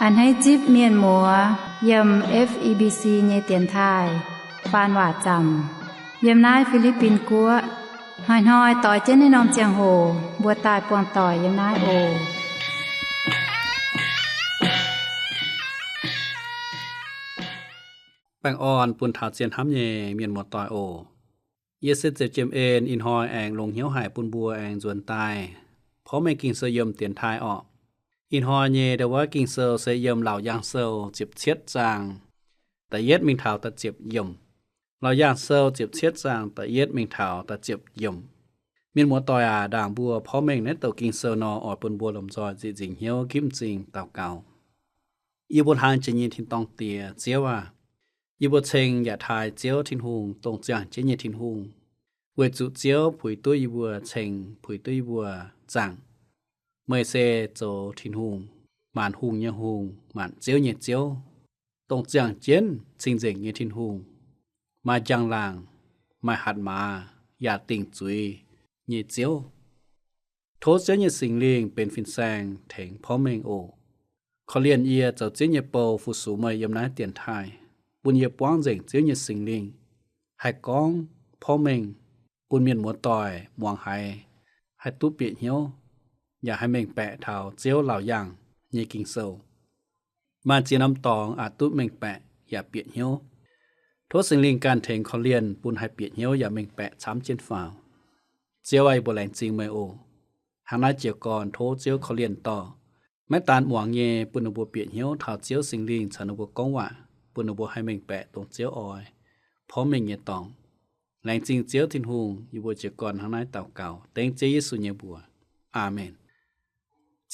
A'hneiv zipv mienh muoz yiem F E B C nyei dienx taaih faan waac zaamc yiem naaiv Fi^li^bin Guoqv. Hnoi-hnoi doix jienv naaiv norm ziangh hoc mbuo daaih buangh doic yiem naaiv oc. Baengh orn bun taux zien hnamv nyei mienh muoz-doic oc. Yie se Ziepc Jiem En. Ih hnoi aengx longx hnyouv haic bun mbuo aengx nzuonx daaih porv mengh Ging-Sou yiem dienx taaih orqc. Ih hnoi nyei ndau wuov Ging-Sou se yiem Laauc Yaangh Sou ziepc cietv zaang da'yietv mingh taux da'ziepc yiemc. Laauc Yaangh Sou ziepc cietv zaang da'yietv mingh taux da'ziepc yiemc. Mienh muoz-doic aac, ndaangc mbuo porv mengh naaiv douc Ging-Sou nor, oix bun mbuo lomh nzoih nzieqc nzingc hnyouv ginv m'zing daux gaux. Yie mbuo hlang jiex nyei tin-dorngh Diex, Ziouv aac, yie mbuo ceng yaac taaih Ziouv Tin-Hungh, dongh ziangh jienv nyei Tin-Hungh, weic zuqc Ziouv puix duqv yie mbuo ceng, puix duqv yie mbuo zaangc. Meih se zoux Tin-Hungh, maanc hungh nyei Hungh, maanc ziouv nyei Ziouv, dongh ziangh jienv cing-nzengc nyei Tin-Hungh, maaih njang-laangc, maaih hatc maaz, yaac dingc zuiz nyei Ziouv. Tov Ziouv nyei Singx Lingh benx fin-saeng tengx porv mengh oc. Korv-lienh yie zoux Ziouv nyei bou fu-sux meih yiem naaiv dienx taaih, bun yie buangv nzengc Ziouv nyei Singx Lingh haih gorngv porv mengh bun mienh muoz-doic muangx haiz, haih duqv bieqc hnyouv, yaac haih mengh baeqc taux Ziouv Laauc Yaangh nyei Ging-Sou. Maaih ziex norm dorngx aqc duqv mengh baeqc yaac bieqc hnyouv. Tov Singx Lingh ganh tengx korv-lienh bun haih bieqc hnyouv yaac mengh baeqc camv jienv faaux. Ziouv aac, yie mbuo laengz zingh meih oc. Hnangv naaiv jiez gorn tov Ziouv korv-lienh dorh maiv daan muangx nyei bun ninh mbuo bieqc hnyouv taux Ziouv Singx Lingh caux ninh mbuo gorngv waac, bun ninh mbuo haih mengh baeqc dongh Ziouv oix porv mengh nyei dorngx. Laengz zingh Ziouv Tin-Hungh, yie mbuo jiez gorn hnangv naaiv daux gaux dengv Ziouv Yesu nyei mbuox. Aamen.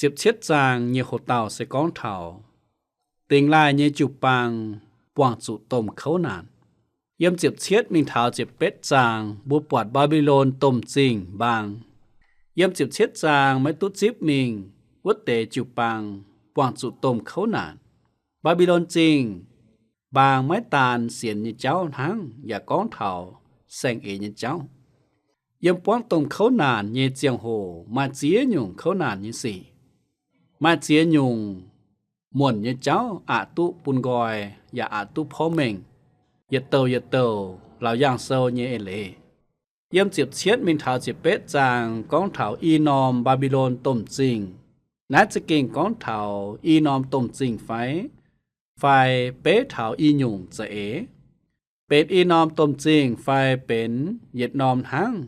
Ziepc cietv zaang nyei hoc dauh se gorngv taux dingx laaih nyei jiu-baang buangh zuqc domh kouv naanc. Yiem ziepc cietv mingh taux ziepc betv zaang mbuo buatc Mbaa^mbi^lon domh zingh mbaang. Yiem ziepc cietv zaang maiv duqv zipv mingh wuov deix jiu-baang buangh zuqc domh kouv naanc. Mbaa^mbi^lon zingh mbaang maiv daan sienx nyei jauv hnangv, yaac gorngv taux saeng-eix nyei jauv. Yiem buangv domh kouv naanc nyei ziangh hoc maaih ziex nyungc kouv naanc nyei sic. Maaih ziex nyungc muonc nyei jauv aqc duqv bun nqoi, yaac aqc duqv porv mengh, yietc douh yietc douh Laauc Yaangh Sou nyei eix leiz. Yiem ziepc cietv mingh taux ziepc betv zaang gorngv taux i norm Mbaa^mbi^lon domh zingh. Naaiv za'gengh gorngv taux i norm domh zingh fai, fai beiv taux i nyungc za'eix? Benx i norm domh zingh fai benx yietc norm hnangv?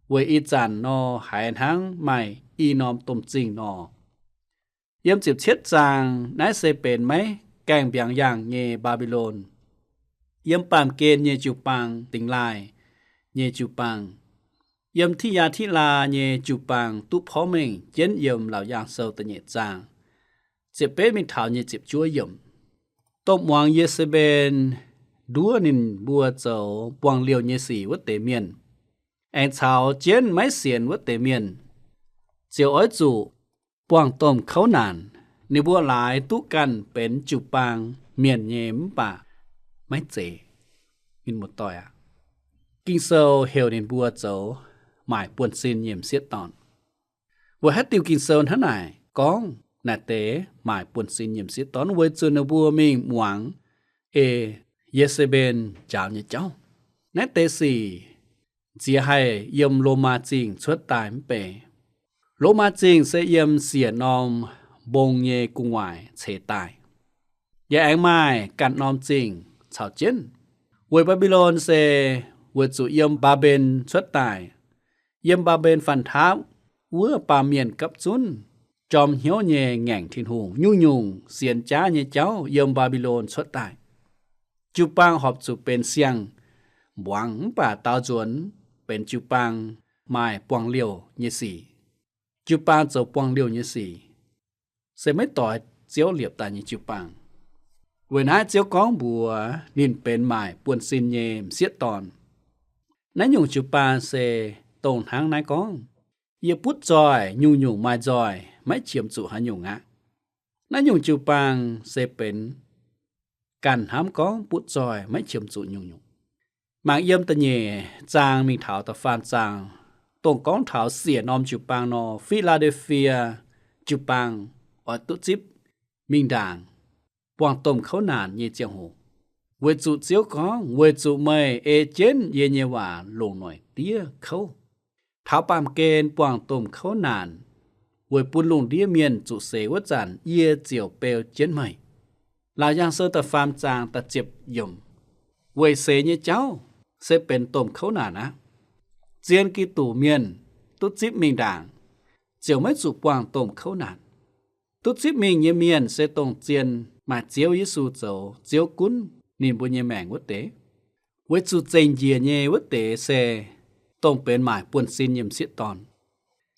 Weic ih zanc nor haiz hnangv maaih i norm domh zingh nor. Yiem ziepc cietv zaang naaiv se benx maiv gaengh mbiaangx yaangh nyei Mbaa^mbi^lon. Yiem baamh gen nyei jiu-baang, dingx laaih nyei jiu-baang, yiem Ti^yaa^ti^laa nyei jiu-baang duqv porv mengh jienv yiem Laauc Yaangh Sou da'nyeic zaang ziepc betv mingh taux nyei ziepc juov yiemc. Domh muangx Ye^se^mben nduov ninh mbuo zoux buangh liouh nyei sic wuov deix mienh, aengx caux jienv maiv sienx wuov deix mienh, ziouc oix zuqc buangh domh kouv naanc. Ninh mbuo laaix duqv ganh benx jiu-baang mienh nyei mv baac maiv zeiz. Mienh muoz-doic aac, Ging-Sou heuc ninh mbuo zoux maaic buonv-sin nyei m'sieqv dorn. Weic haaix diuc Ging-Sou hnangv naaic gorngv naaic deix maaic buonv-sin nyei m'sieqv dorn? Weic zuqc ninh mbuo mingh muangx ei Ye^se^mben njaaux nyei jauv. Naaiv deix sic ziex haih yiem Lomaa Zingh cuotv daaih mv bei. Lomaa Zingh se yiem siec norm mbong nyei gu'nguaaic ceix daaih. Yaac aengx maaih ganh norm zingh caux jienv. Weic Mbaa^mbi^lon se weic zuqc yiem Mbaa^mben cuotv daaih. Yiem Mbaa^mben fanh taapv wuov baamh mienh gapv zunv jorm hnyouv nyei ngaengc Tin-Hungh, nyungc-nyungc sienx jaav nyei jauv yiem Mbaa^mbi^lon cuotv daaih. Jiu-baang horpc zuqc benx siang-mbuangz mv baac daaux nzuonx benx jiu-baang maaih buangh liouh nyei sic. Jiu-baang zoux buangh liouh nyei sic se maiv doix Ziouv liepc daaih nyei jiu-baang. Weic naaiv Ziouv gorngv mbuox ninh benx maaic buonv-sin nyei m'sieqv dorn. Naaiv nyungc jiu-baang se dongh hnangv naaiv gorngv, yie butv zoih nyungc-nyungc maaih nzoih, maiv qiemx zuqc haaix nyungc aqv. Naaiv nyungc jiu-baang se benx ganh hnamv gorngv butv zoih maiv qiemx zuqc nyungc-nyungc. Mangc yiem da'nyeic zaang mingh taux da'faam zaang, dongh gorngv taux siec norm jiu-baang nor, Fi^laa^de^fie jiu-baang oix duqv zipv mingh ndaangc buangh domh kouv naanc nyei ziangh hoc. Weic zuqc Ziouv gorngv, weic zuqc meih ei jienv yie nyei waac longc noic diev kouv, taux baamh gen buangh domh kouv naanc, weic bun lungh ndiev mienh zuqc seix wuov zanc yie ziouc beu jienv meih. Laauc Yaangh Sou da'faam zaang da'ziepc yiemc. Weic seix nyei jauv se benx domh kouv naanc aqv. Zien Giduc mienh duqv zipv mingh ndaangc, ziouc maiv zuqc buangh domh kouv naanc. Duqv zipv mingh nyei mienh se dongh zien maaih Ziouv Yesu zoux Ziouv gunv ninh mbuo nyei maengc wuov deix. Weic zuqc zengc njiec nyei wuov deix se dongh benx maaic buonv-sin nyei m'sieqv dorn.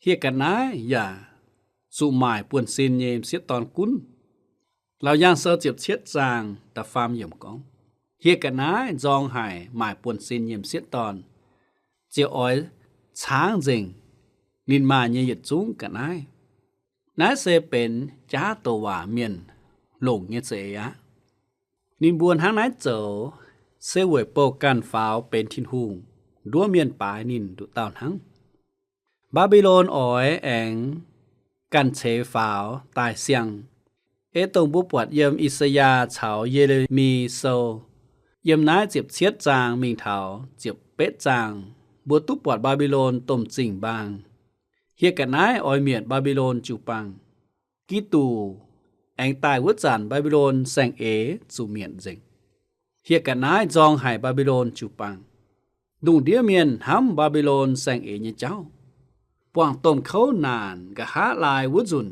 Hieh ga'naaiv yaac zuqc maaic buonv-sin nyei m'sieqv dorn gunv. Laauc Yaangh Sou ziepc cietv zaang da'faam yiemc gorngv, hieh ga'naaiv nzorng haic maaic buonv-sin nyei m'sieqv dorn, ziouc oix caangv nzengc ninh maaih nyei yietc zungv ga'naaiv. Naaiv se benx jaav douc waac mienh longc nyei za'eix aqv. Ninh mbuo hnangv naaiv zoux se weic bouh ganh faaux benx Tin-Hungh nduov mienh baaix ninh nduqc dauh hnangv. Mbaa^mbi^lon oix aengx ganh ceix faaux daaih siang. Ei dongh mbuo buatc yiem I^saa^yaa caux Ye^le^mi Sou, yiem naaiv ziepc cietv zaang mingh taux ziepc betv zaang, mbuo duqv buatc Mbaa^mbi^lon domh zingh mbaang. Hieh ga'naaiv oix mietc Mbaa^mbi^lon jiu-baang. Giduc aengx daaih wuov zanc Mbaa^mbi^lon saeng-eix zuqc mietc nzengc. Hieh ga'naaiv nzorng haic Mbaa^mbi^lon jiu-baang. Lungh ndiev mienh hnamv Mbaa^mbi^lon saeng-eix nyei jauv. Buangh domh kouv naanc nqa'haav laai wuov nzunc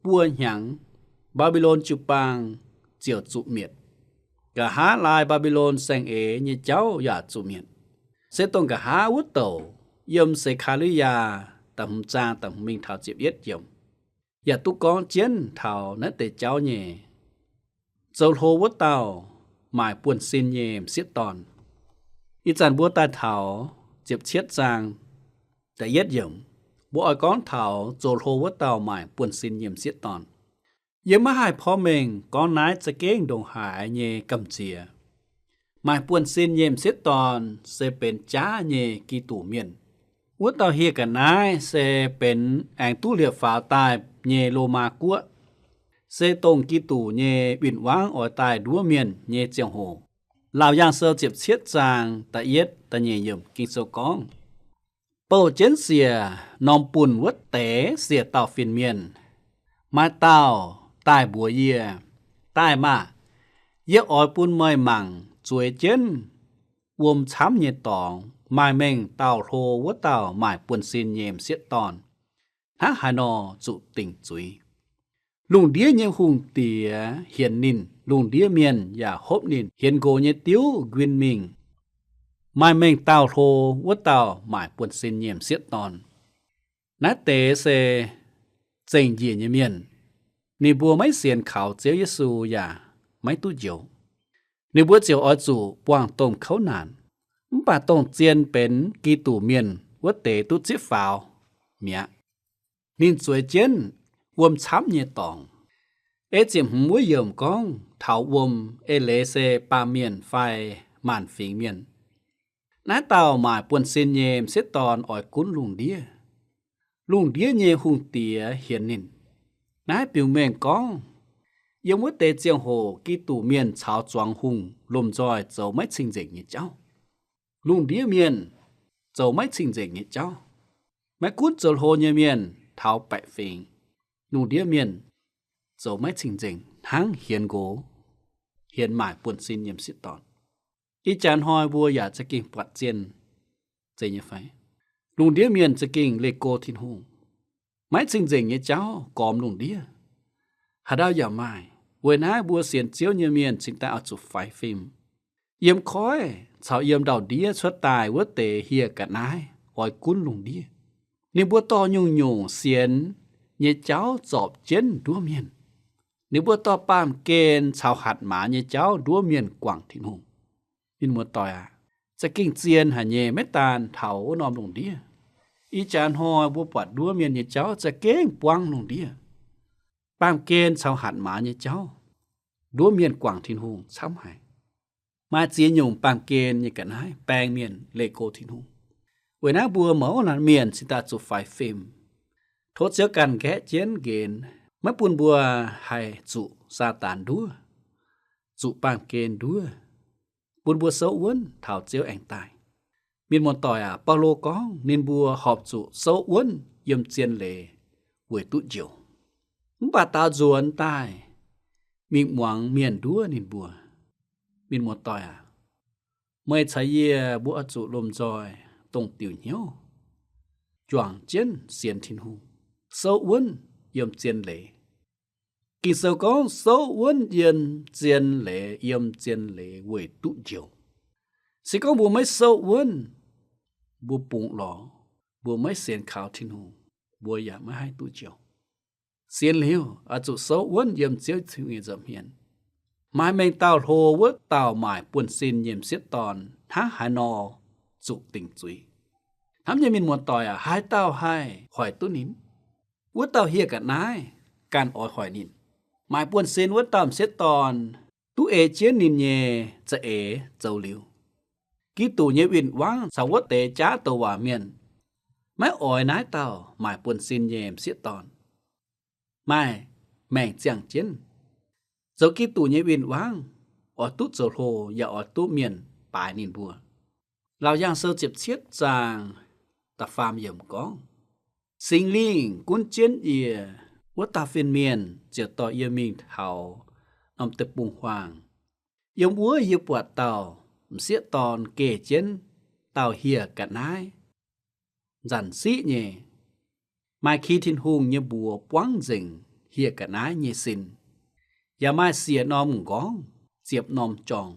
buo hnyangx, Mbaa^mbi^lon jiu-baang ziouc zuqc mietc. Nqa'haav laai Mbaa^mbi^lon saeng-eix nyei jauv yaac zuqc mietc. Se dongh nqa'haav wuov douc yiem Sekariyaa da'hmz zaang da'hmz mingh taux ziepc yietv yiemc yaac duqv gorngv jienv taux naaiv deix jauv nyei. Zoux hlo wuov dauh maaic buonv-sin nyei m'sieqv dorn. Ih zanc mbuo daaih taux ziepc cietv zaang da'yietv yiemc, mbuo oix gorngv taux zoux hlo wuov dauh maaic buonv-sin nyei m'sieqv dorn. Yiem maiv haih porv mengh gorngv naaiv za'gengh ndongc haaix nyei gamh nziex. Maaic buonv-sin nyei m'sieqv dorn se benx jaav nyei Giduc mienh. Wuov dauh hieh ga'naaiv se benx aengx duqv liepc faaux daaih nyei Lomaa guoqv, se dongh Giduc nyei win-wangv oix daaih nduov mienh nyei ziangh hoc. Laauc Yaangh Sou ziepc cietv zaang da'yietv da'nyeic yiemc Ging-Sou gorngv, bouh jienv siec norm bunh wuov deix siec dauh fin-mienh, maaih dauh daaih mbuox yie, daaih maah! Yie oix bun meih mangc zueiz jienv wuom camv nyei dorngx maaih mengh dauh hlo wuov dauh maaic buonv-sin nyei m'sieqv dorn hnangv haaix nor zuqc dingc zuiz. Lungh ndiev nyei hungh diex hienx ninh, lungh ndiev mienh yaac hopv ninh hienx nqox nyei diuv nquin mingh. Maaih mengh dauh hlo wuov dauh maaic buonv-sin nyei m'sieqv dorn. Naaiv deix se zengc njiec nyei mienh. Ninh mbuo maiv sienx kaux Ziouv Yesu yaac maiv duqv njoux. Ninh mbuo ziouc oix zuqc buangh domh kouv naanc. Mv baac dongh zien benx Giduc mienh wuov deix duqv zipv faaux mi'aqv. Ninh zueiz jienv wuom camv nyei dorngx. Ei ziepc hmz wuov yiemc gorngv taux wuom, eix leiz se baamh mienh fai maanc fingx mienh. Naaiv dauh maaic buonv-sin nyei m'sieqv dorn oix gunv lungh ndiev. Lungh ndiev nyei hungh diex hienx ninh. Naaiv biux mengh gorngv, yiem wuov deix ziangh hoc Giduc mienh caux zuangx hungh lomh nzoih zoux maiv cing-nzengc nyei jauv. Lungh ndiev mienh zoux maiv cing-nzengc nyei jauv. Maiv gunv zoux hlo nyei mienh taux baeqc fingx, lungh ndiev mienh zoux maiv cing-nzengc hnangv hienx nqox, hienx maaic buonv-sin nyei m'sieqv dorn. Ih jaax hnoi mbuo yaac za'gengh buatc zien zeiz nyei fai? Lungh ndiev mienh za'gengh leih go Tin-Hungh. Maiv cing-nzengc nyei jauv gormx lungh ndiev. Haaix ndau yaac maaih. Weic naaiv mbuo sienx Ziouv nyei mienh cingx daaih oix zuqc faix fim. Yiem koiv caux yiem ndau-ndiev cuotv daaih wuov deix hieh ga'naaiv oix gunv lungh ndiev. Ninh mbuo dorh nyungc-nyungc sienx nyei jauv zorpc jienv nduov mienh. Ninh mbuo dorh baamh gen caux hatc maaz nyei jauv nduov mienh guangc Tin-Hungh. Mienh muoz-doic aac, za'gengh zien haic nyei, maiv daan taux wuov norm lungh ndiev. Ih jaax hnoi mbuo buatc nduov mienh nyei jauv za'gengh buangv lungh ndiev. Baamh gen caux hatc maaz nyei jauv nduov mienh guangc Tin-Hungh camv haic. Maaih ziex nyungc baamh gen nyei ga'naaiv baeng mienh leih go Tin-Hungh. Weic naaiv mbuo mouz laanh mienh cingx daaih zuqc faix fim. Tov Ziouv ganh nqaeqv jienv nqenx maiv bun mbuo haih zuqc Saadaan nduov, zuqc baamh gen nduov, bun mbuo souv wuonv taux Ziouv aengx daaih. Mienh muoz-doic aac, Baulo gorngv ninh mbuo horpc zuqc souv wuonv yiem zien leiz weic duqv njoux. Mv baac daaux nzuonx daaih mingh muangx mienh nduov ninh mbuo. Mienh muoz-doic aac, meih caux yie mbuo oix zuqc lomh nzoih dongh diuc hnyouv juangc jienv sienx Tin-Hungh, souv wuonv yiem zien leiz. Ging-Sou gorngv souv wuonv yiem zien leiz, yiem zien leiz weic duqv njoux. Se gorngv mbuo maiv souv wuonv, mbuo bungx lorz, mbuo maiv sienx kaux Tin-Hungh, mbuo yaac maiv haih duqv njoux. Sienx liuz oix zuqc souv wuonv yiem Ziouv Tin-Hungh nyei nza'hmien. Maaih mengh dauh hlo wuov dauh maaic buonv-sin nyei m'sieqv dorn hnangv haaix nor zuqc dingc zuiz. Hnamv nyei mienh muoz-doic aac, haaix dauh haih hoic duqv ninh? Wuov dauh hieh ga'naaiv ganh oix hoic ninh. Maaic buonv-sin wuov dauh m'sieqv dorn duqv ei jienv ninh nyei za'eix zoux liuz, Giduc nyei win-wangv caux wuov deix jaav douc waac mienh maiv oix naaiv dauh maaic buonv-sin nyei m'sieqv dorn. Maaih maengc ziangh jienv zoux Giduc nyei win-wangv, oix duqv zoux hlo yaac oix duqv mienh baaix ninh mbuo. Laauc Yaangh Sou ziepc cietv zaang da'faam yiemc gorngv, Singx Lingh gunv jienv yie, wuov dauh fin-mienh ziouc dorh yie mingh taux norm deic-bung-huaang. Yiem wuov yie buatc dauh m'sieqv dorn geh jienv dauh hieh ga'naaiv nzanc siqv nyei. Maaih ki Tin-Hungh nyei mbuox buangv nzengc hieh ga'naaiv nyei sin, yaac maaih siec norm m'nqorngv ziepc norm jorngh.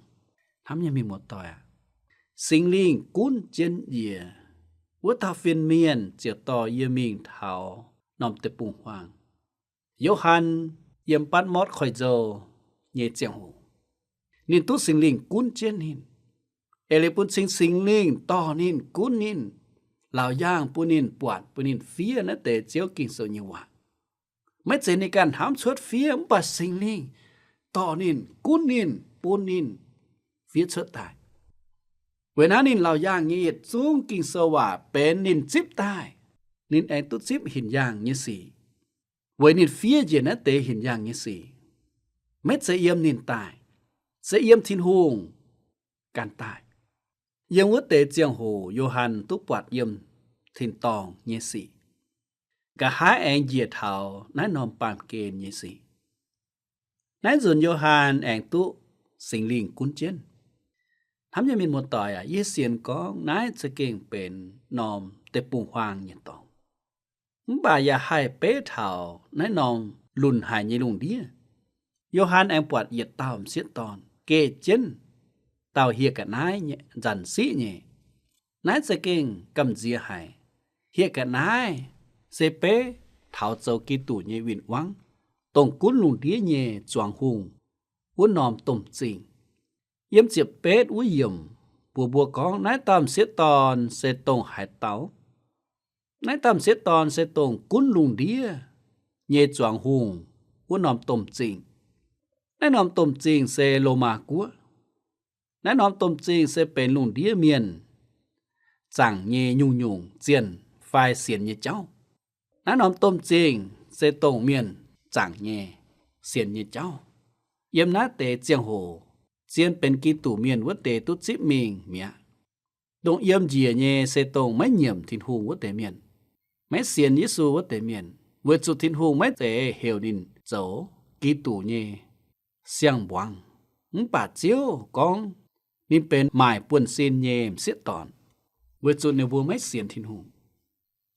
Hnamv nyei mienh muoz-doic aac, Singx Lingh gunv jienv yie, wuov dauh fin-mienh ziouc dorh yie mingh taux norm deic-bung-huaang. Yo^han yiem Patv^morv Koiv-Nzou nyei ziangh hoc, ninh duqv Singx Lingh gunv jienv ninh. Eix leiz bun cing Singx Lingh dorh ninh, gunv ninh, laauc yaangh bun ninh buatc, bun ninh fiev naaiv deix Ziouv Ging-Sou nyei waac. Maiv zeiz ninh ganh hnamv cuotv fiev, mv baac Singx Lingh dorh ninh, gunv ninh, bun ninh fiev cuotv daaih. Weic naaiv ninh laauc yaangh nyei yietc zungv Ging-Sou waac benx ninh zipv daaih. Ninh aengx duqv zipv hinc yaangh nyei sic, weic ninh fiev njiec naaiv deix hinc yaangh nyei sic. Maiv zeiz yiem ninh daaih, se yiem Tin-Hungh ganh daaih. Yiem wuov deix ziangh hoc Yo^han duqv buatc yiem tin-dorngh nyei sic, nqa'haav aengx njiec taux naaiv norm baamh gen nyei sic. Naaiv nzunc Yo^han aengx duqv Singx Lingh gunv jienv. Hnamv nyei mienh muoz-doic aac, yie sienx gorngv naaiv za'gengh benx norm deic-bung-huaang nyei dorngx. Mv baac yaac haih beiv taux naaiv norm lunc haic nyei lungh ndiev. Yo^han aengx buatc yietc dauh m'sieqv dorn geh jienv dauh hieh ga'naaiv nzanc siqv nyei. Naaiv za'gengh gamh nziex haic. Hieh ga'naaiv se beiv taux zoux Giduc nyei win-wangv, dongh gunv lungh ndiev nyei zuangx hungh wuov norm domh zingh. Yiem ziepc betv wuov yiemc mbuox mbuo gorngv naaiv dauh m'sieqv dorn se dongh haaix dauh? Naaiv dauh m'sieqv dorn se dongh gunv lungh ndiev nyei zuangx hungh wuov norm domh zingh. Naaiv norm domh zingh se Lomaa Guoqv. Naaiv norm domh zingh se benx lungh ndiev mienh zaangc nyei nyungc-nyungc zienh fai sienx nyei jauv. Naaiv norm domh zingh se dongh mienh zaangc nyei sienx nyei jauv. Yiem naaiv deix ziangh hoc, zien benx Giduc mienh wuov deix duqv zipv mingh mi'aqv. Dongh yiem njiec nyei se dongh maiv nyiemc Tin-Hungh wuov deix mienh, maiv sienx Yesu wuov deix mienh, weic zuqc Tin-Hungh maiv zeiz heuc ninh zoux Giduc nyei siang-mbuangz. Mv baac Ziouv gorngv ninh benx maaic buonv-sin nyei m'sieqv dorn, weic zuqc ninh mbuo maiv sienx Tin-Hungh.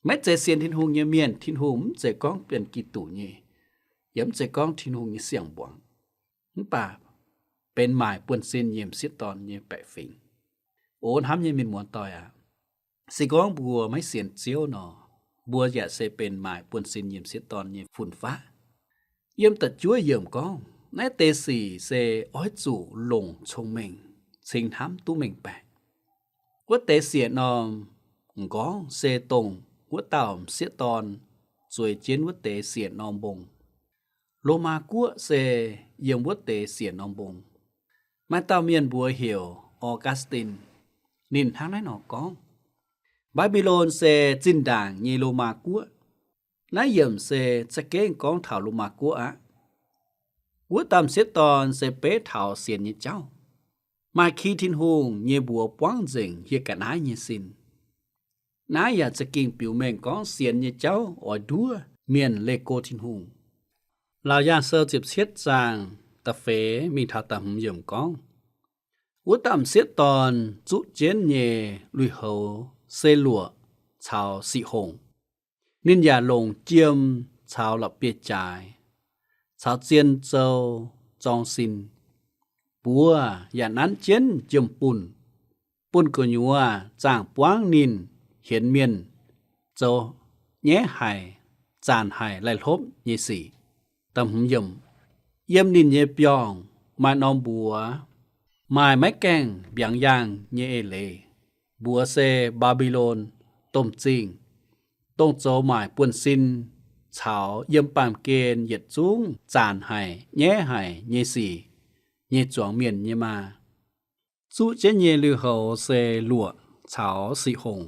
Maiv zeiz sienx Tin-Hungh nyei mienh, Tin-Hungh mv zeiz gorngv benx Giduc nyei, yaac mv zeiz gorngv Tin-Hungh nyei siang-mbuangz, mv baac benx maaic buonv-sin nyei m'sieqv dorn nyei baeqc fingx. O hnamv nyei mienh muoz-doic aac, se gorngv mbuo maiv sienx Ziouv nor, mbuo yaac se benx maaic buonv-sin nyei m'sieqv dorn nyei fun-faqv. Yiem da'juov yiemc gorngv, naaiv deix sic se oix zuqc longc cong-mengh cingx hnamv duqv mengh baeqc. Wuov deix siec norm m'nqorngv se dongh wuov dauh m'sieqv dorn zueiz jienv wuov deix siec norm mbong. Lomaa Guoqv se yiem wuov deix siec norm mbong. Maaih dauh mienh mbuox heuc Augustin, ninh hnangv naaiv nor gorngv, Mbaa^mbi^lon se zinh ndaangc nyei Lomaa Guoqv. Naaiv yiemc se za'gengh gorngv taux Lomaa Guoqv aqv. Wuov dauh m'sieqv dorn se beiv taux sienx nyei jauv, maaih ki Tin-Hungh nyei mbuox buangv nzengc hieh ga'naaiv nyei sin. Naaiv yaac za'gengh biux mengh gorngv sienx nyei jauv oix nduov mienh leih go Tin-Hungh. Laauc Yaangh Sou ziepc cietv zaang da'feix mingh taux da'hmz yiemc gorngv, wuov dauh m'sieqv dorn zuqv jienv nyei lui-houx se luoqc caux siqv hongc. Ninh yaac longc jiem caux la'bieiv-jaaix caux zien zou zorng sin, buoz yaac nanv jienv jiem-bunh, bun gu'nyuoz zaangh buangv ninh hienx mienh zoux nyaiv haic, zaanc haic, laih hlopv nyei sic. Yiem ninh nyei biorngh maaih norm mbuox, maaih maiv gaengh mbiaangx yaangh nyei eix leiz. Mbuox se Mbaa^mbi^lon domh zingh, dongh zoux maaic buonv-sin caux yiem baamh gen yietc zungv zaanc haic, nyaiv haic nyei sic nyei zuangx mienh nyei maa. Zuqv jienv nyei lui-houx se luoqc caux siqv hongc.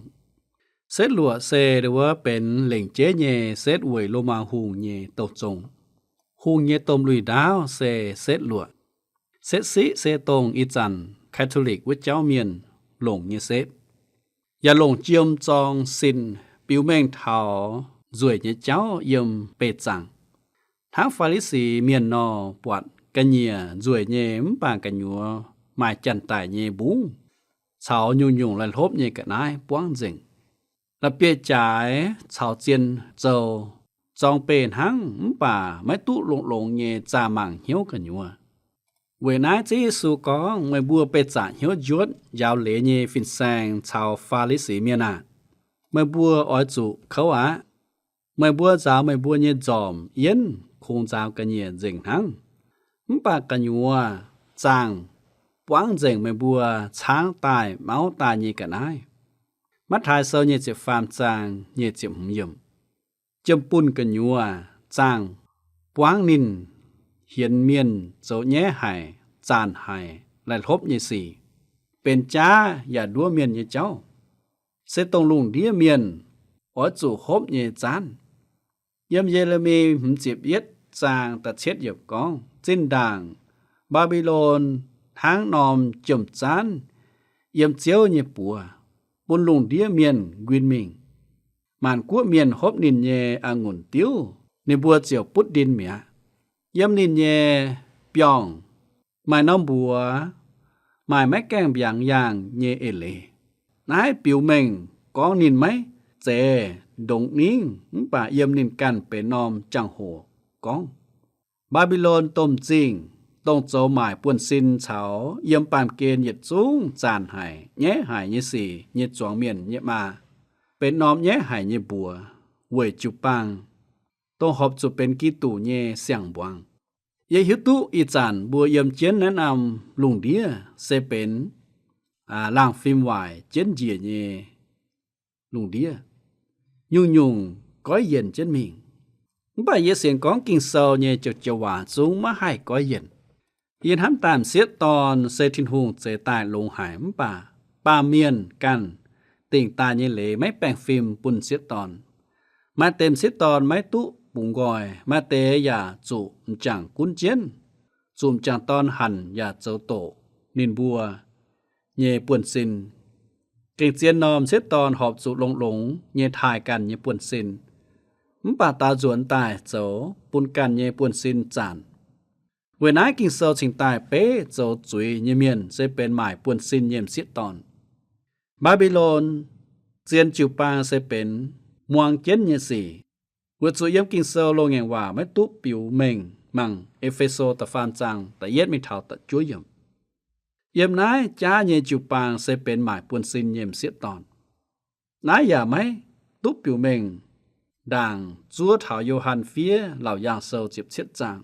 Setv luoqc se wuov benx lengc jeiv nyei setv weic Lomaa hungh nyei douh zong. Hungh nyei domh lui-ndaauv se setv luoqc. Setv siqv se dongh ih zanc Catholic wuov jauv mienh longc nyei setv, yaac longc jiem zorng sin, biux mengh taux nzueic nyei jauv yiem beih zaangc. Hnangv Faa^li^si mienh nor, buatc ga'nyiec nzueic nyei mv baac gu'nyuoz maaih janx-daic nyei mbungv caux nyungc-nyungc laih hlopv nyei ga'naaiv buangv nzengc. La'bieiv-jaaix caux zien zou zorng beih hnangv mv baac maiv duqv longx-longx nyei zaah mangc hnyouv gu'nyuoz. Weic naaiv Ziouv Yesu gorngv, meih mbuo beih zaangc hnyouv njuotv, njaaux leiz nyei fin-saeng caux Faa^li^si mienh aah! Meih mbuo oix zuqc kouv aqv. Meih mbuo nzaaux meih mbuo nyei nzormc yienv kungx nzaaux ga'nyiec nzengc hnangv, mv baac gu'nyuoz zaangh buangv nzengc meih mbuo caangv daaih mauv daaih nyei ga'naaiv. Matv^taai Sou nyic ziepc faam zaang nyic ziepc hmz yiemc. Jiem-bunh gu'nyuoz zaangh buangv ninh hienx mienh zoux nyaiv haic, zaanc haic, laih hlopv nyei sic, benx jaav yaac nduov mienh nyei jauv, se dongh lungh ndiev mienh oix zuqc hopv nyei zaanv. Yiem Ye^le^mi hmz ziepc yietv zaang da'cietv yiemc gorngv, zinh ndaangc Mbaa^mbi^lon hnangv norm jiem-zaanv yiem Ziouv nyei buoz, bun lungh ndiev mienh nquin mingh. Maanc guoqv mienh hopv ninh nyei a'ngunc diuv, ninh mbuo ziouc butv ndin mi'aqv. Yiem ninh nyei biorngh maaih norm mbuox, maaih maiv gaengh mbiaangx yaangh nyei eix leiz. Naaiv biux mengh gorngv ninh maiv zeiz ndongc ningv mv baac yiem ninh ganh benx norm jangx-hoc gorngv. Mbaa^mbi^lon domh zingh, dongh zoux maaic buonv-sin caux yiem baamh gen yietc zungv zaanc haic, nyaiv haic nyei sic nyei zuangx mienh nyei maa, benx norm nyaiv haic nyei mbuox weic jiu-baang, dongh horpc zuqc benx Giduc nyei siang-mbuangz. Yie hiuv duqv ih zanc mbuo yiem jienv naaiv norm lungh ndiev se benx laangh fim waaic jienv njiec nyei lungh ndiev, nyungc-nyungc goiv yienc jienv mingh. Mv baac yie sienx gorngv Ging-Sou nyei joux-joux waac zungv maiv haih goiv yienc. Yie hnamv daaih m'sieqv dorn se Tin-Hungh zeix daaih longx haic mv baac baamh mienh ganh dingc daaih nyei leiz maiv baengh fim bun m'sieqv dorn. Maaih deix m'sieqv dorn maiv duqv bungx nqoi, maaih deix yaac zuqc m'jangc gunv jienv, zuqc m'jangc dorn hanc yaac zoux doqc ninh mbuo nyei buonv-sin. Gengh zien nor, m'sieqv dorn horpc zuqc longx-longx nyei taaih ganh nyei buonv-sin, mv baac daaux nzuonx daaih zoux bun ganh nyei buonv-sin zanc. Weic naaiv Ging-Sou cingx daaih beiv zoux zuiz nyei mienh se benx maaic buonv-sin nyei m'sieqv dorn. Mbaa^mbi^lon zien jiu-baang se benx muang jienv nyei sic, weic zuqc yiem Ging-Sou loz-ngaengc waac maiv duqv biux mengh mangc E^fe^so da'faam zaang da'yietv mingh taux da'juov yiemc. Yiem naaiv jaav nyei jiu-baang se benx maaic buonv-sin nyei m'sieqv dorn. Naaiv yaac maiv duqv biux mengh ndaangc zuov taux Yo^han fiev Laauc Yaangh Sou ziepc cietv zaang.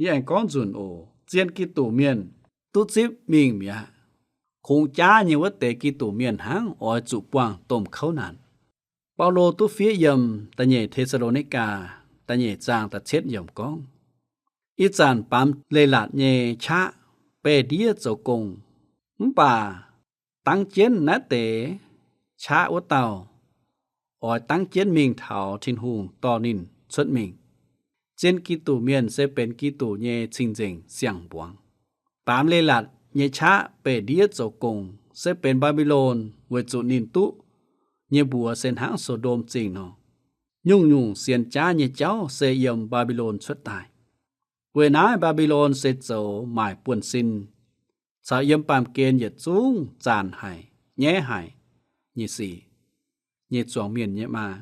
Yie aengx gorngv nzunc oc, zien Giduc mienh duqv zipv mingh mi'aqv. Kungx jaav nyei wuov deix Giduc mienh hnangv oix zuqc buangh domh kouv naanc. Baulo duqv fiev yiem da'nyeic Te^saa^lo^ni^gaa da'nyeic zaang da'cietv yiemc gorngv, ih zanc baamz leiz-latc nyei qaqv baeqv ndiev zoux gong, mv baac dangv jienv naaiv deix qaqv wuov dauh oix dangv jienv mingh taux Tin-Hungh dorh ninh cuotv mingh. Zien Giduc Mienh se benx Giduc nyei cing-nzengc siang-mbuangz. Baamz leiz-latc nyei qaqv beih ndiev zoux gong se benx Mbaa^mbi^lon, weic zuqc ninh duqv nyei mbuox se hnangv So^ndom Zingh nor. Nyungc-nyungc sienx jaav nyei jauv se yiem Mbaa^mbi^lon cuotv daaih. Weic naaiv Mbaa^mbi^lon se zoux maaic buonv-sin caux yiem baamh gen yietc zungv zaanc haic, nyaiv haic nyei sic nyei zuangx mienh nyei maa.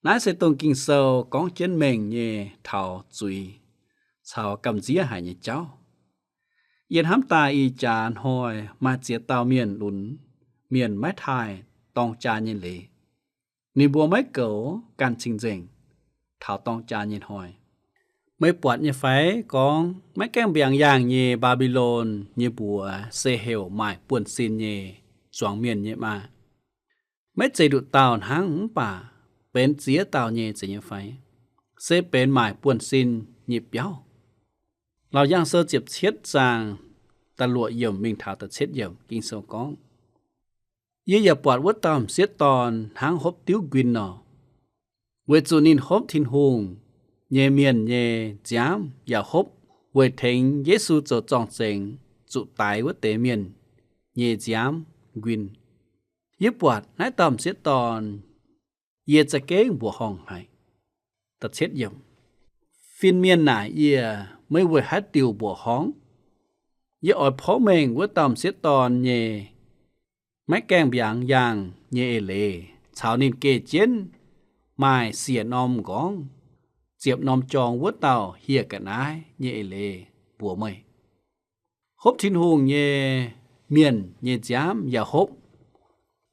Naaiv se dongh Ging-Sou gorngv jienv mengh nyei taux zuiz caux gamh nziev haic nyei jauv. Yie hnamv daaih ih jaax hnoi maaih ziex dauh mienh lunx mienh maiv taaih dorng jaa nyei leiz. Ninh mbuo maiv goux ganh cing-nzengc taux dorng jaa nyei hnoi. Meih buatc nyei fai gorngv maiv gaengh mbiaangx yaangh nyei Mbaa^mbi^lon nyei mbuox se heuc maaic buonv-sin nyei zuangx mienh nyei maa? Maiv zeiz nduqc dauh hnangv mv baac benx ziex dauh nyei zeiz nyei fai? Se benx maaic buonv-sin nyei biauv. Laauc Yaangh Sou ziepc cietv zaang da'luoqc yiemc mingh taux da'cietv yiemc Ging-Sou gorngv, Yie yaac buatc wuov dauh m'sieqv dorn hnangv hopv diuv nquin nor, weic zuqc ninh hopv Tin-Hungh nyei mienh nyei nziaamv yaac hopv weic tengx Yesu zoux zorng-zengx zuqc daix wuov deix mienh nyei nziaamv nquin. Yie buatc naaiv dauh m'sieqv dorn, yie za'gengh mbuoqc horngh haic. Fin-mienh naaic yie, Meih weic haaix diuc mbuoqc horngh? Yie oix porv mengh wuov dauh m'sieqv dorn nyei maiv gaengh mbiaangx yaangh nyei eix leiz caux ninh geh jienv maaih siec norm m'nqorngv, ziepc norm jorng wuov dauh hieh ga'naaiv nyei eix leiz mbuox meih. Hopv Tin-Hungh nyei mienh nyei nziaamv yaac hopv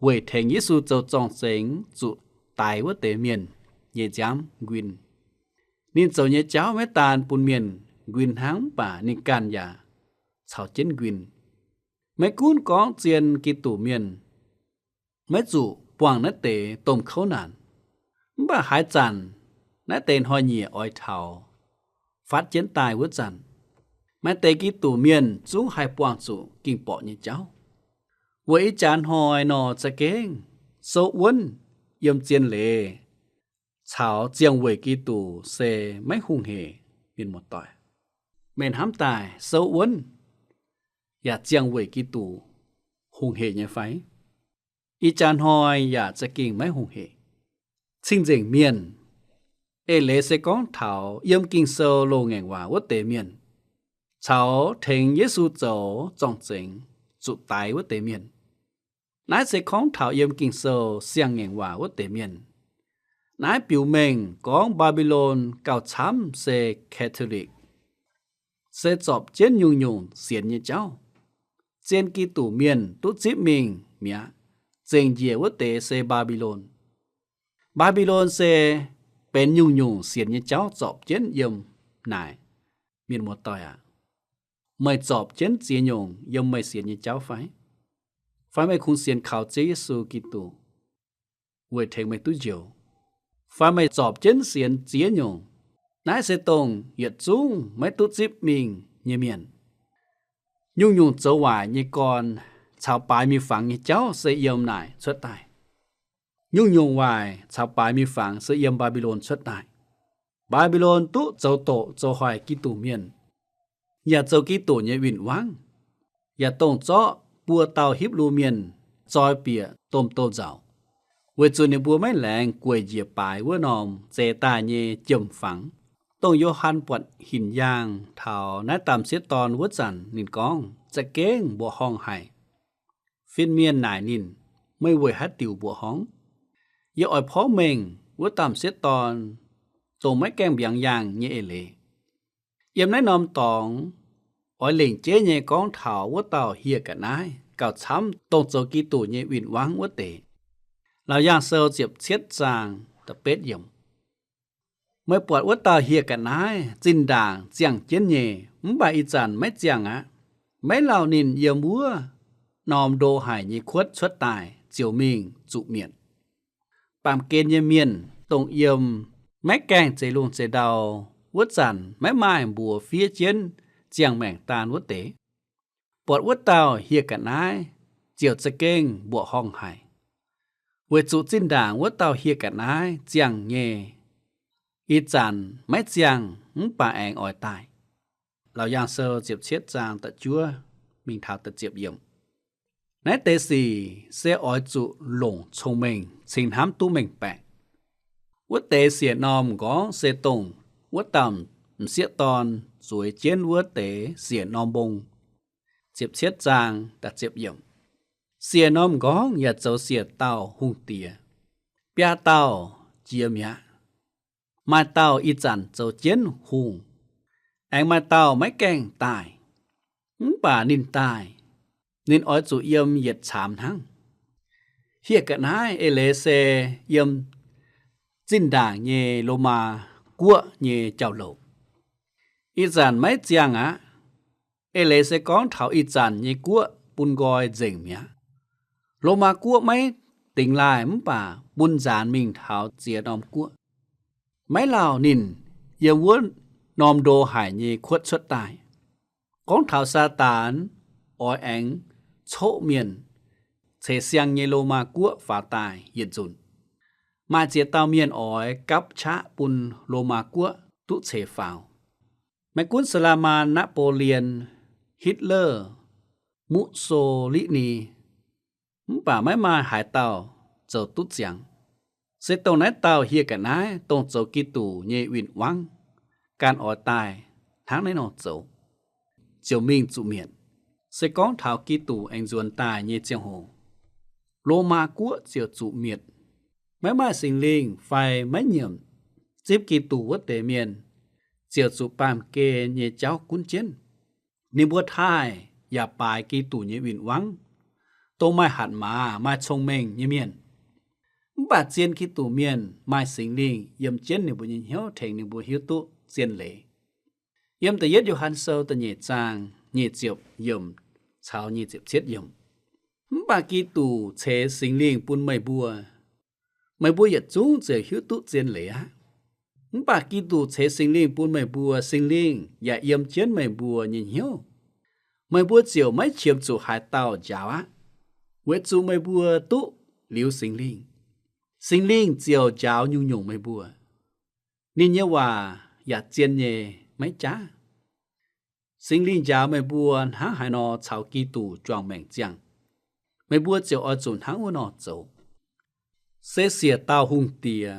weic tengx Yesu zoux zorng-zengx zuqc daix wuov deix mienh nyei nziaamv nquin. Ninh zoux nyei jauv maiv daan bun mienh nquin hnangv, mv baac ninh ganh yaac caux jienv nquin. Maiv gunv gorngv zien Giduc Mienh maiv zuqc buangh naaiv deix domh kouv naanc, mv baac haaix zanc naaiv deix hnoi-nyieqc oix taux fatv jienv daaih wuov zanc, maaih deix Giduc Mienh zungv haih buangh zuqc ging-borqc nyei jauv. Weic ih jaax hnoi nor za'gengh souv wuonv yiem zien leiz caux ziangh weic Giduc se maiv hungh hec. Mienh muoz-doic, meih hnamv daaih souv wuonv yaac ziangh weic Giduc hungh hec nyei fai? Ih jaax hnoi yaac za'gengh maiv hungh hec. Cing-nzengc mienh, eix leiz se gorngv taux yiem Ging-Sou loz-ngaengc waac wuov deix mienh, caux tengx Yesu zoux zorng-zengx zuqc daix wuov deix mienh. Naaiv se gorngv taux yiem Ging-Sou siang-ngaengc waac wuov deix mienh. Naaiv biux mengh gorngv Mbaa^mbi^lon gauh camv se Catholic, se zorpc jienv nyungc-nyungc sienx nyei jauv. Zien Giduc Mienh duqv zipv mingh mi'aqv. Zengc njiec wuov deix se Mbaa^mbi^lon. Mbaa^mbi^lon se benx nyungc-nyungc sienx nyei jauv zorpc jienv yiem naaic. Mienh muoz-doic aac, meih zorpc jienv ziex nyungc yiem meih sienx nyei jauv fai? Fai meih kungx sienx kaux Ziouv Yesu Giduc weic tengx meih duqv njoux? Fai meih zorpc jienv sienx ziex nyungc? Naaiv se dongh yietc zungv maiv duqv zipv mingh nyei mienh. Nyungc-nyungc zoux waaic nyei gorn caux baaix miuc-fangx nyei jauv se yiem naaic cuotv daaih. Nyungc-nyungc waaic caux baaix miuc-fangx se yiem Mbaa^mbi^lon cuotv daaih. Mbaa^mbi^lon duqv zoux doqc zoux hoic Giduc Mienh, yaac zoux Giduc nyei win-wangv, yaac dongh zorqv buo dauh Hipv^lu Mienh zoi bieqc domh douz-nzauc, weic zuqc ninh mbuo maiv laengz gueic njiec baaix wuov norm zeix daaih nyei jiem-fangx. Dongh Yo^han buatc hinc yaangh taux naaiv dauh m'sieqv dorn wuov zanc, ninh gorngv, Za'gengh mbuoqc horngh haic. Fin-mienh naaic ninh, Meih weic haaix diuc mbuoqc horngh? Yie oix porv mengh wuov dauh m'sieqv dorn dongh maiv gaengh mbiaangx yaangh nyei eix leiz. Yiem naaiv norm dorngx oix lengc jeiv nyei gorngv taux wuov dauh hieh ga'naaiv gauh camv dongh zoux Giduc nyei win-wangv wuov deix. Laauc Yaangh Sou ziepc cietv zaang da'betv yiemc. Meih buatc wuov dauh hieh ga'naaiv zinh ndaangc ziangh jienv nyei, mv baac ih zanc maiv ziangh aqv. Maiv lauh ninh yiem wuov norm ndo haic nyei kuotv cuotv daaih ziouc mingh zuqc mietc. Baamh gen nyei mienh, dongh yiem maiv gaengh zeix lungh zeix ndau wuov zanc maiv maaih mbuox fiev jienv ziangh maengc daan wuov deix, buatc wuov dauh hieh ga'naaiv ziouc za'gengh mbuoqc horngh haic. Weic zuqc zinh ndaangc wuov dauh hieh ga'naaiv ziangh nyei. Ih zanc maiv ziangh mv baac aengx oix daaih. Laauc Yaangh Sou ziepc cietv zaang da'juov mingh taux da'ziepc yiemc. Naaiv deix sic se oix zuqc longc cong-mengh cingx hnamv duqv mengh baeqc. Wuov deix siec norm m'nqorngv se dongh wuov dauh m'sieqv dorn zueiz jienv wuov deix siec norm mbong. Ziepc cietv zaang da'ziepc yiemc. Siec norm m'nqorngv yaac zoux siec dauh hungh diex. Biaa dauh jiex mi'aqv. Maaih dauh ih zanc zoux jienv hungh, aengx maaih dauh maiv gaengh daaih. Mv baac ninh daaih, ninh oix zuqc yiem yietc caamx hnangv. Hieh ga'naaiv eix leiz se yiem zinh ndaangc nyei Lomaa Guoqv nyei jauv-louc. Ih zanc maiv ziangh aqv. Eix leiz se gorngv taux ih zanc nyei guoqv bun nqoi nzengc mi'aqv. Lomaa Guoqv maiv dingx laaih mv baac bun nzaanx mingh taux ziex norm guoqv. Maiv lauh ninh yiem wuov norm ndo haic nyei kuotv cuotv daaih. Gorngv taux Saadaan oix aengx coqv mienh ceix siang nyei Lomaa Guoqv faaux daaih yietc nzunc. Maaih ziex dauh mienh oix gapv qaqv bun Lomaa Guoqv duqv ceix faaux. Maiv gunv Saax Laa Maan, Naapv^bo Lien, Hitler, Mu^so^li^ni, mv baac maiv maaih haaix dauh zoux duqv ziangx. Se dongh naaiv dauh hieh ga'naaiv, dongh zoux Giduc nyei win-wangv, ganh oix daaih hnangv naaiv nor zoux, ziouc mingh zuqc mietc. Se gorngv taux Giduc aengx nzuonx daaih nyei ziangh hoc, Lomaa Guoqv ziouc zuqc mietc. Maiv maaih Singx Lingh fai maiv nyiemc zipv Giduc wuov deix mienh ziouc zuqc baamh gen nyei jauv gunv jienv. Ninh mbuo taaih yaac baaix Giduc nyei win-wangv, dongh maaih hatc maaz, maaih cong-mengh nyei mienh. Mv baac zien Giduc mienh maaih Singx Lingh yiem jienv ninh mbuo nyei hnyouv tengx ninh mbuo hiuv duqv zien leiz. Yiem da'yietv Yo^han Sou da'nyeic zaang nyic ziepc yiemc caux nyic ziepc cietv yiemc. Mv baac Giduc ceix Singx Lingh bun meih mbuo, meih mbuo yietc zungv ziouc hiuv duqv zien leiz aqv. Mv baac Giduc ceix Singx Lingh bun meih mbuo, Singx Lingh yaac yiem jienv meih mbuo nyei hnyouv. Meih mbuo ziouc maiv qiemx zuqc haaix dauh njaaux aqv, weic zuqc meih mbuo duqv liuz Singx Lingh. Singx Lingh ziouc njaaux nyungc-nyungc meih mbuo. Ninh nyei waac yaac zien nyei, maiv jaav. Singx Lingh njaaux meih mbuo hnangv haaix nor caux Giduc juangc maengc ziangh, meih mbuo ziouc oix zuqc hnangv wuov nor zoux. Se siec dauh hungh diex.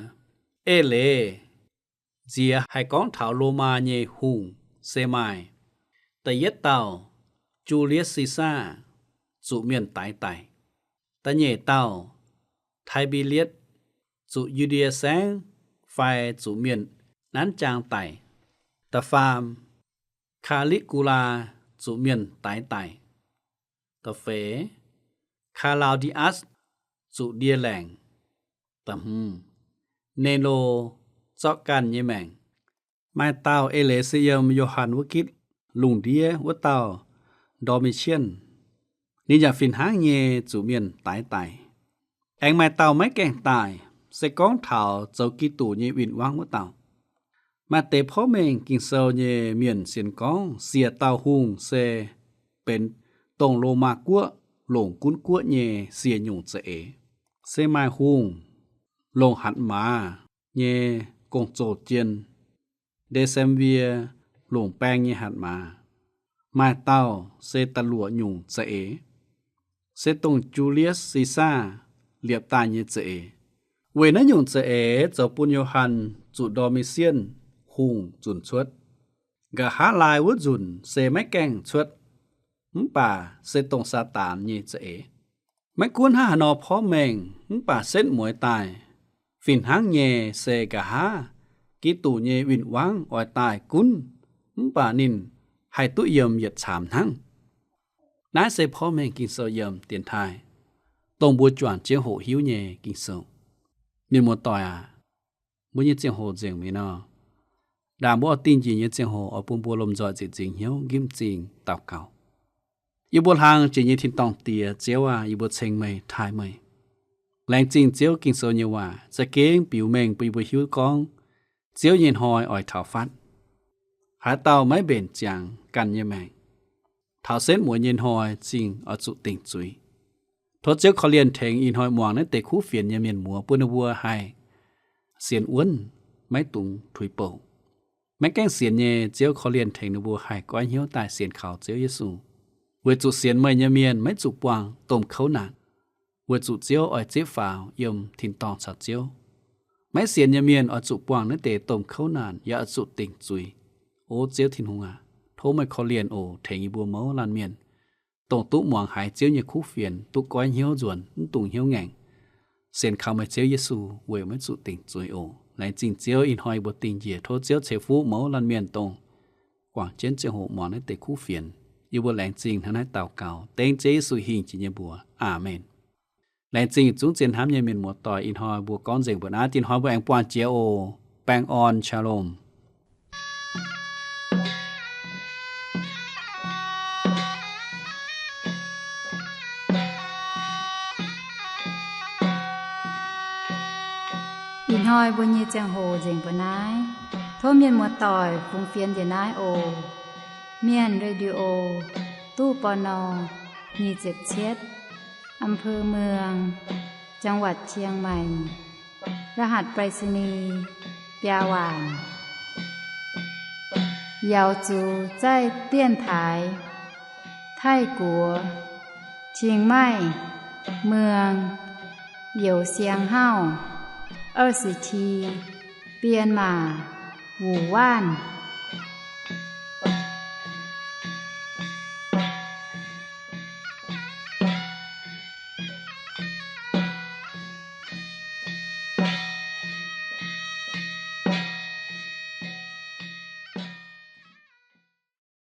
Eix leiz nziex haih gorngv taux Lomaa nyei hungh se maaih: da'yietv dauh, Julius Caesar, zuqc mienh daix daic. Da'nyeic dauh, Taai^mbi^lietv, zuqc Yu^ndie Saengv fai zuqc mienh nanv jaang daic. Da'faam, Kaa^li^gu^laa, zuqc mienh daix daic. Da'feix, Kalaa^di^atv, zuqc ndie laengc. Da'hmz, Nero, zorqv ganh nyei maengc. Maaih dauh eix leiz se yiem Yo^han wuov gitv lungh ndiev wuov dauh Ndomi^cien. Ninh yaac fih hnangv nyei zuqc mienh daix daic. Aengx maaih dauh maiv gaengh daaih, se gorngv taux zoux Giduc nyei win-wangv wuov dauh. Maaih deix porv mengh Ging-Sou nyei mienh sienx gorngv siec dauh hungh se benx dongh Lomaa Guoqv longc gunv guoqv nyei siec nyungc za'eix. Se maaih hungh longc hatc maaz nyei gong-zoh jien, Nde^sem^wie longc baeng nyei hatc maaz. Maaih dauh se da'luoqc nyungc za'eix, se dongh Julius Caesar liepc daaih nyei za'eix. Weic naaiv nyungc za'eix zoux bun Yo^han zuqc Ndomi^cien Hungh zunc cuotv. Nqa'haav laai wuov nzunc se maiv gaengh cuotv, mv baac se dongh Saadaan nyei za'eix. Maiv gunv hnangv haaix nor porv mengh mv baac setv mueiz daaih, fih hnangv nyei se nqa'haav Giduc nyei win-wangv oix daaih gunv, mv baac ninh haih duqv yiem yietc caamx hnangv. Naaiv se porv mengh Ging-Sou yiem dienx taaih, dongh mbuo juangc jienv hoqc hiuv nyei Ging-Sou. Mienh muoz-doic aac, mbuo nyei ziangh hoc nzengc mi'aqv nor, ndaangc mbuo oix dingh njiec nyei ziangh hoc oix bun mbuo lomh nzoih ziepc nzingc hnyouv nqipv m'zing daux gaux. Yie mbuo hlang jiex nyei tin-dorngh Diex, Ziouv aac, yie mbuo ceng meih, taaih meih. Laengz zingh Ziouv Ging-Sou nyei waac za'gengh biux mengh bun yie mbuo hiuv gorngv Ziouv nyei hnoi oix taux fatv. Haaix dauh maiv mbenc ziangx ganh nyei maengc, taux setv mueiz nyei hnoi zingh oix zuqc dingc zuiz. Tov Ziouv korv-lienh tengx ih hnoi muangx naaiv deix kuv fienx nyei mienh muoz, bun ninh mbuo haih sienx wuonv, maiv dungx tuix bouc. Maiv gaengh sienx nyei, Ziouv korv-lienh tengx ninh mbuo haih goiv hnyouv daaih sienx kaux Ziouv Yesu. Weic zuqc sienx meih nyei mienh maiv zuqc buangh domh kouv naanc, weic zuqc Ziouv oix zipv faaux yiem tin-dorngh caux Ziouv. Maiv sienx nyei mienh oix zuqc buangh naaiv deix domh kouv naanc, yaac oix zuqc dingc zuiz. O Ziouv Tin-Hungh aac, tov meih korv-lienh oc, tengx yie mbuo mouz laanh mienh, dongh duqv muangx haiz Ziouv nyei kuv fienx, duqv goiv hnyouv nzuonx, mv dungx hnyouv ngaengc, sienx kaux meih Ziouv Yesu weic maiv zuqc dingc zuiz oc. Laengz zingh Ziouv, ih hnoi yie mbuo dingh njiec, tov Ziouv ceix fuqv mouz laanh mienh dongh guangc jienv ziangh hoc muangx naaiv deix kuv fienx. Yie mbuo laengz zingh hnangv naaiv daux gaux dengv Ziouv Yesu hingh jiex nyei mbuox. Aamen. Laengz zingh zungv zien hnamv nyei mienh muoz-doic, ih hnoi mbuo gorngv nzengc mbuo naaiv, dinh hnoi mbuo aengx buangh jiex oc. Baengh orn, shalom. Ih hnoi mbuo nyei ziangh hoc nzengc mbuo naaiv. Tov mienh muoz-doic fungx fienx njiec naaiv oc. Mienh Radio, ตู้ ปณ. nyic ziepc cietv, อำเภอเมือง จังหวัดเชียงใหม่ รหัสไปรษณีย์ biaa waanc. 瑶族在电台 Taiv-Guoqv เชียงใหม่เมือง Youz Siang Hauv, 二十七, Bienh Maac, Wuc Waanv.